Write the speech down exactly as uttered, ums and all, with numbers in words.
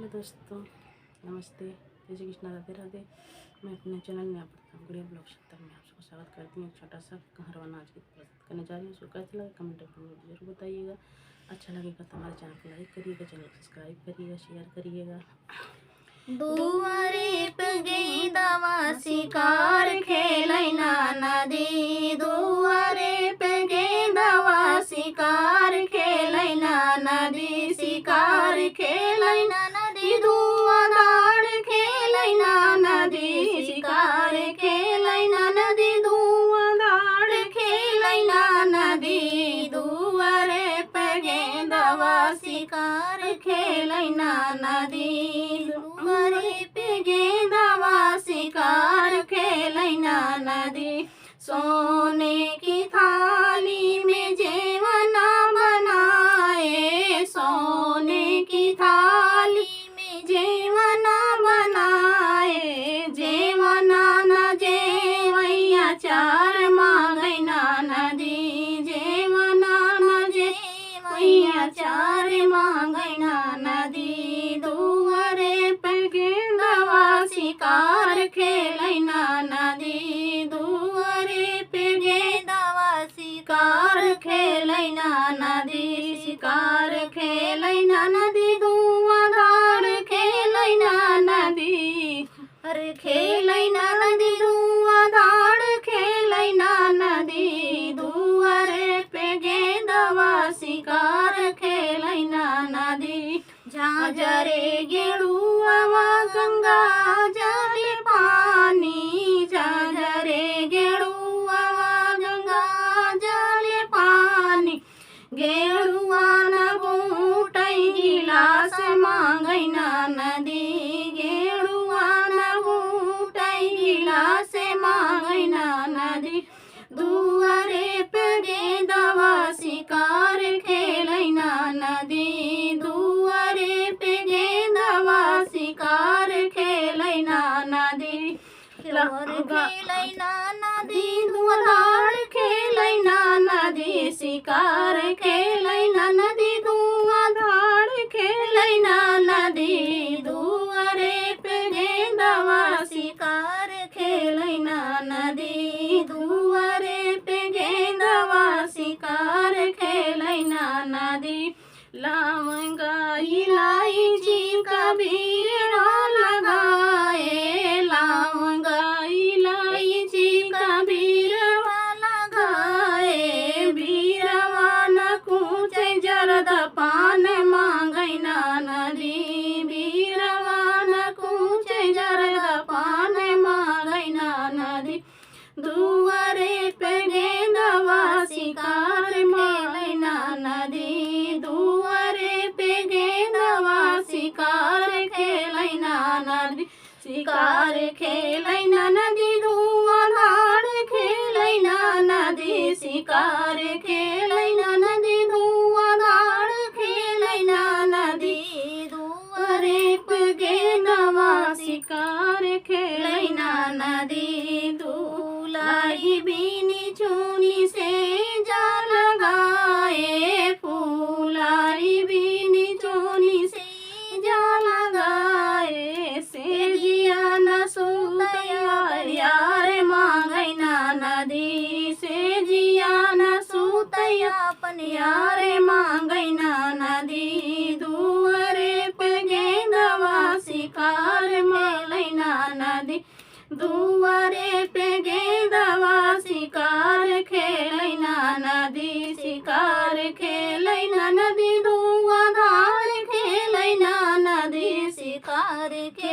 दोस्तों, नमस्ते, जय श्री कृष्णा, राधे राधे। मैं अपने चैनल में आप गुड़िया ब्लॉग सत्तर में आप सबको स्वागत करती हूँ। एक छोटा सा कहरवा नाच गीत प्रस्तुत करने जा रही हूँ। उसको कैसे लगे, कमेंट में जरूर बताइएगा। अच्छा लगेगा तो हमारे चैनल को लाइक करिएगा, चैनल को सब्सक्राइब करिएगा, शेयर करिएगा। दुआरे पे गेंदवा शिकार खेलै ननदी, दुआरे पे गेंदवा शिकार खेलै ननदी, शिकार खेलै ननदी, धुआंधार खेलै ननदी, शिकार खेलै ननदी, धुआंधार खेलै ननदी, दुआरे पे गेंदवा शिकार खेलै ननदी, दुआरे पे गेंदवा शिकार खेलै ननदी। सोने की थाली में जेवना बनाए, सोने की थाली में जेवना बनाए, जेवना न जेवैया चार मांगै ननदी, जेवना न जेवैया चार मांगै ननदी, दुआरे पे गेंदवा शिकार खेलै ननदी, दुआरे पे गेंदवा शिकार खेलै ननदी, शिकार खेलै ननदी, धुआंधार खेलै ननदी, अरे खेलै ननदी, धुआंधार खेलै ननदी, दुआरे पे गेंदवा शिकार खेलै ननदी। झांझरे गेड़ुआवा गंगा जल पानी, झांझरे गेड़ुआवा गंगा जल पानी, गेड़ुआ न घूटै गिलास मांगै ननदी, गेड़ुआ न घूटै गिलास मांगै ननदी, दुआरे पे गेंदवा शिकार खेलै ननदी, दुआरे पे गेंदवा शिकार खेलै ननदी। खेलवर खेलै ननदी, धुआंधार खेलै ननदी, शिकार खेलै ननदी, धुआंधार खेलै ननदी, दुआरे पे गेंदवा शिकार खेलै ननदी, दुआरे पे गेंदवा शिकार खेलै ननदी। लवंगा इलायची का बीरा लगाए, लवंगा इलायची का बीरा लगाए, बीरवा न कुछ जर्द पान मांगै ननदी, बीरवा न कुछ जर्द पान मांगै ननदी, दुआरे पे गेंदवा शिकार खेलै ननदी, दुआरे पे गेंदवा शिकार खेलै ननदी, शिकार खेलै ननदी, धुआंधार खेलै ननदी, शिकार खेलै ननदी, धुआंधार खेलै ननदी, दुआरे पे गेंदवा शिकार खेलै ननदी, दुलही बीनी चुनी सेज लगाए, फुलही बीनी चुनी सेज लगाए, सेजिया न सुतै यार मांगै ननदी, सेजिया न सुतै अपन यार मांगै ननदी, दुआरे पे गेंदवा शिकार खेलै ननदी, दुआरे पे गेंदवा शिकार खेलै ननदी, शिकार खेलै ननदी, धुआंधार खेलै ननदी, शिकार खेलै